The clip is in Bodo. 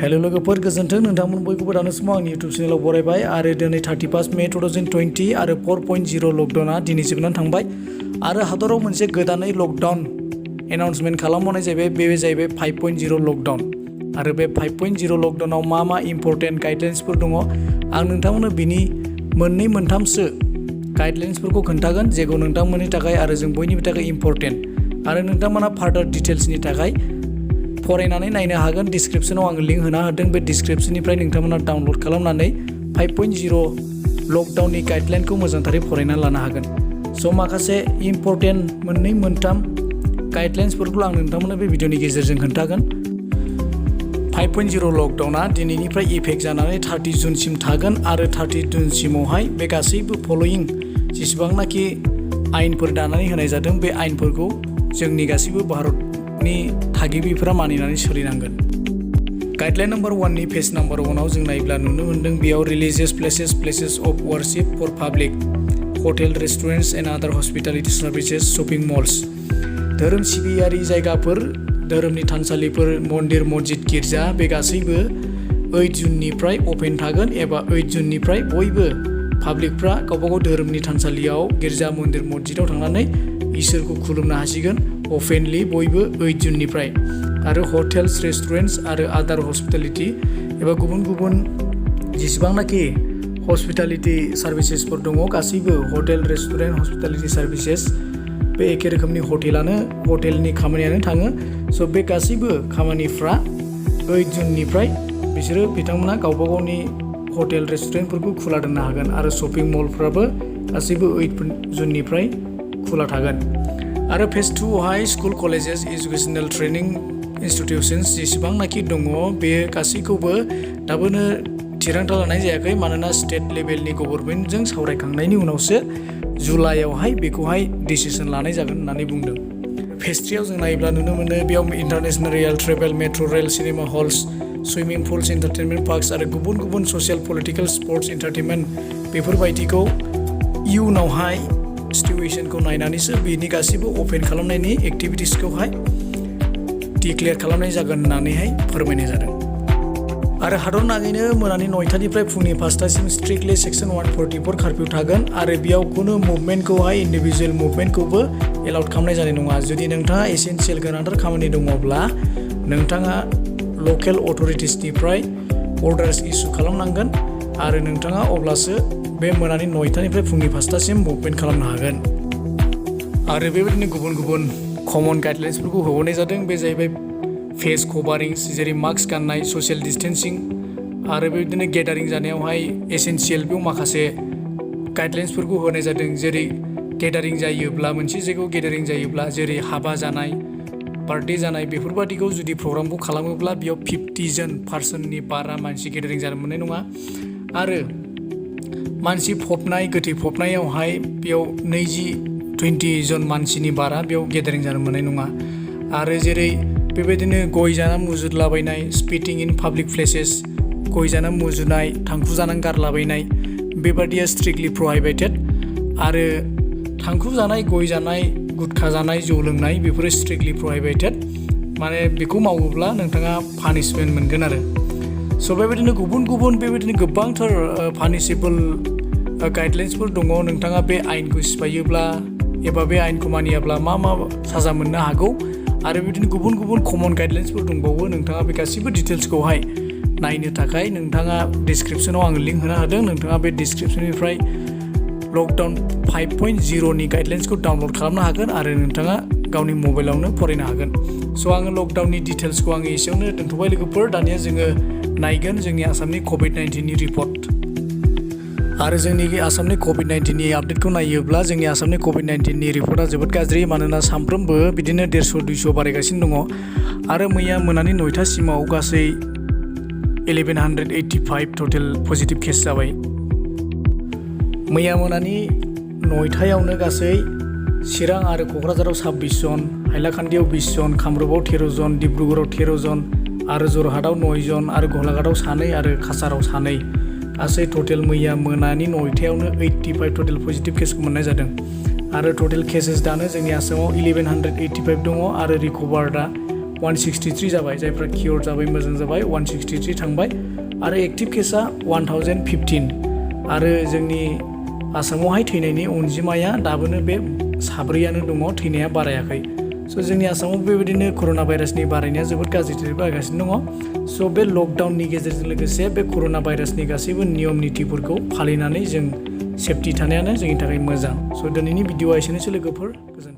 हेलो लोगोफोर गोजोन्थों नोंथांमोन बयखौबो दानो समाव आंनि YouTube चेनेलाव बरायबाय आरो दिनै 31 मे 2020 आरो 4.0 लकडाउना दिनै जोबनानै थांबाय आरो हादराव मोनसे गोदानै लकडाउन एनाउन्समेन्ट खालामनाय जाबाय बे जाहैबाय 5.0 लकडाउन आरो बे 5.0 लकडाउनाव मा इम्पोर्टेन्ट गाइडलाइन्सफोर दङ आं नोंथांमोननो बिनि मोननै मोनथामसो गाइडलाइन्सफोरखौ खोन्थागोन जेखौ नोंथांमोननि थाखाय आरो जों बयनिबो थाखाय इम्पोर्टेन्ट आरो नोंथांमोना फार्दार डिटेल्सनि थाखाय फरायनानै नायनो हागोन डिसक्रिप्शनाव आं लिंक होना होदों बे डिसक्रिप्शननिफ्राय नोंथांमोना डाउनलड खालामनानै 5.0 लकडाउननि गाइडलाइनखौ मोजांथारै फरायना लानो हागोन स' माखासे इम्पोर्टेन्ट मोननै मोनथाम गाइडलाइन्सफोरखौ आं नोंथांमोननो बे भिडिअनि गेजेरजों खोन्थागोन 5.0 लकडाउना दिनैनिफ्राय इफेक्ट जानानै 30 जुनसिम थागोन आरो 30 जुनसिमावहाय बे गासैबो फलोयिं जेसेबांनाखि आयेनफोर दानानै होनाय जादों बे आयेनफोरखौ जोंनि गासैबो भारतनि थागिबिफोरा मानिनानै सोलिनांगोन गाइडलाइन नम्बर 1 नि पेज नम्बर 1 आव जों नायोब्ला नुनो मोन्दों बेयाव religious places of worship for public hotel restaurants and other hospitality services shopping malls धोरोम सिबियारि जायगाफोर धोरोमनि थानसालिफोर मन्दिर मस्जिद गिर्जा बे गासैबो 8 जुननिफ्राय अपेन थागोन एबा 8 जुननिफ्राय बयबो पाब्लिकफ्रा गावबागाव धोरोमनि थानसालियाव गिर्जा मन्दिर मस्जिदाव थांनानै इसोरखौ खुलुमनो हासिगोन अपेनलि बयबो 8 जुननिफ्राय आरो हटेल्स रेस्टुरेन्ट्स आरो आदार हस्पिटालिटि एबा गुबुन जेसेबांनाखि हस्पिटालिटि सार्भिसेसफोर दङ गासैबो हटेल रेस्टुरेन्ट हस्पिटालिटि सार्भिसेस बे एखे रोखोमनि हटेलनि खामानियानो थाङो स' बे गासैबो खामानिफ्रा 8 जुननिफ्राय बिसोरो बिथांमोना गावबा गावनि हटेल रेस्टुरेन्टफोरखौ खुला दोननो हागोन आरो शपिं मलफ्राबो गासैबो 8 जुननिफ्राय खुला थागोन आरो फेज 2 आवहाय स्कुल कलेजेस एजुकेशनेल ट्रेनिं इन्स्टिटिउसन्स जेसेबांनाखि दङ बे गासैखौबो दाबोनो थिरांथा लानाय जायाखै मानोना स्टेट लेभेलनि गभर्नमेन्टजों सावरायखांनायनि उनावसो जुलाइआवहाय बेखौहाय डिसिसन लानाय जागोन होननानै बुंदों फेज 3 आव जों नायोब्ला नुनो मोनो बेयाव international rail travel metro' rail cinema halls swimming pools entertainment parks आरो गुबुन ससियेल पलिटिकेल स्पर्ट्स एन्टारटेनमेन्ट बेफोरबायदिखौ इयुनावहाय सिटुएशनखौ नायनानैसो बेनि गासैबो अपेन खालामनायनि एक्टिभिटिसखौहाय डिक्लेयार खालामनाय जागोन होननानैहाय फोरमायनाय जादों आरो हादर नाङैनो मोनानि 9टानिफ्राय फुंनि 5टासिम स्ट्रिक्टलि सेक्सन 144 कार्फिउ थागोन आरो बेयाव खुनु मुभमेन्टखौहाय इन्डिभिजुवेल मुभमेन्टखौबो एलाउड खालामनाय जानाय नङा जुदि नोंथाङा एसेन्सियेल गोनांथार खामानि दङब्ला नोंथाङा लकेल अथ'रिटिसनिफ्राय अर्डार्स इस्यु खालामनांगोन आरो नोंथाङा अब्लासो बे मोनानि 9टानिफ्राय फुंनि 5टासिम मुभमेन्ट खालामनो हागोन आरो बेबायदिनो गुबुन कमन गाइडलाइन्सफोरखौ होबावनाय जादों बे जाहैबाय फेस कभारिंस जेरै मास्क गाननाय ससियेल डिस्टेन्सिं आरो बेबायदिनो गेदारिं जानायावहाय एसेन्सियेल बेयाव माखासे गाइडलाइन्सफोरखौ होनाय जादों जेरै गेदारिं जायोब्ला मोनसे जायगायाव गेदारिं जायोब्ला जेरै हाबा जानाय बार्थडे जानाय बेफोरबादिखौ जुदि प्रग्रामखौ खालामोब्ला बेयाव 50 जन पार्सननि बारा मानसि गेदारिं जानो मोननाय नङा आरो मानसि फबनाय गोथै फबनायावहाय बेयाव 20 जन मानसिनि बारा बेयाव गेदारिं जानो मोननाय नङा आरो जेरै बेबायदिनो गय जाना मुजुदलाबायनाय स्पिटिं इन पाब्लिक प्लेसेस गय जाना मुजुनाय थांखु जानानै गारलाबायनाय बेबादिया स्ट्रिक्टलि प्रहिबिटेड आरो थांखु जानाय गय जानाय गुटखा जानाय जौ लोंनाय बेफोरो स्ट्रिक्टलि प्रहिबिटेड माने बेखौ मावोब्ला नोंथाङा पानिशमेन्ट मोनगोन आरो स' बेबायदिनो गुबुन बेबायदिनो गोबांथार पानिशेबल गाइडलाइन्सफोर दङ नोंथाङा बे आयेनखौ सिफायोब्ला एबा बे आयेनखौ मानियाब्ला मा साजा मोननो हागौ आरो बिदिनो गुबुन कमन गाइडलाइन्सफोर दंबावो नोंथाङा बे गासैबो डिटेल्सखौहाय नायनो थाखाय नोंथाङा डिसक्रिप्शनाव आं लिंक होना होदों नोंथाङा बे डिसक्रिप्शननिफ्राय लकडाउन 5.0 नि गाइडलाइन्सखौ डाउनलड खालामनो हागोन आरो नोंथाङा गावनि मबाइलावनो फरायनो हागोन स' आङो लकडाउननि डिटेल्सखौ आङो एसेयावनो दोनथ'बाय लोगोफोर दानिया जोङो नायगोन जोंनि आसामनि कभिड-19 नि रिपर्ट आरो जोंनि आसामनि कभिड-19 नि आपडेटखौ नायोब्ला जोंनि आसामनि कभिड-19 नि रिपर्टआ जोबोद गाज्रि मानोना सानफ्रोमबो बिदिनो 150-200 बारायगासिनो दङ आरो मैया मोनानि 9टासिमाव गासै 1185 टटेल पजिटिभ केस जाबाय मैया मोनानि 9टायावनो गासै चिरां आरो क'क्राझाराव 26 जन हाइलाकान्दियाव 20 जन कामरुपआव 13 जन डिब्रुगड़आव 13 जन आरो जरहाटआव 9 जन आरो गलाघाटआव 2 आरो काछाराव 2 गासै टटेल मैया मोनानि 9टायावनो 85 टटेल पजिटिभ केसखौ मोननाय जादों आरो टटेल केसेस दानो जोंनि आसामाव 1185 दङ आरो रिकभार्डआ 163 जाबाय, जायफ्रा कियर जाबाय मोजां जाबाय 163 थांबाय आरो एक्टिभ केसा 1015 आरो जोंनि आसामावहाय थैनायनि अनजिमाया दाबोनो बे 4आनो दङ, थैनाया बारायाखै। स' जोंनि आसामाव बेबायदिनो कर'ना भाइरासनि बारायनाया जोबोद गाज्रि बारायगासिनो दङ। स' बे लकडाउननि गेजेरजों लोगोसे बे कर'ना भाइरासनि गासैबो नियम नितिफोरखौ फालिनानै जों सेफटि थानायानो जोंनि थाखाय मोजां। स' दिनैनि भिडिअ'आ एसेनोसै लोगोफोर, गोजोन्थों।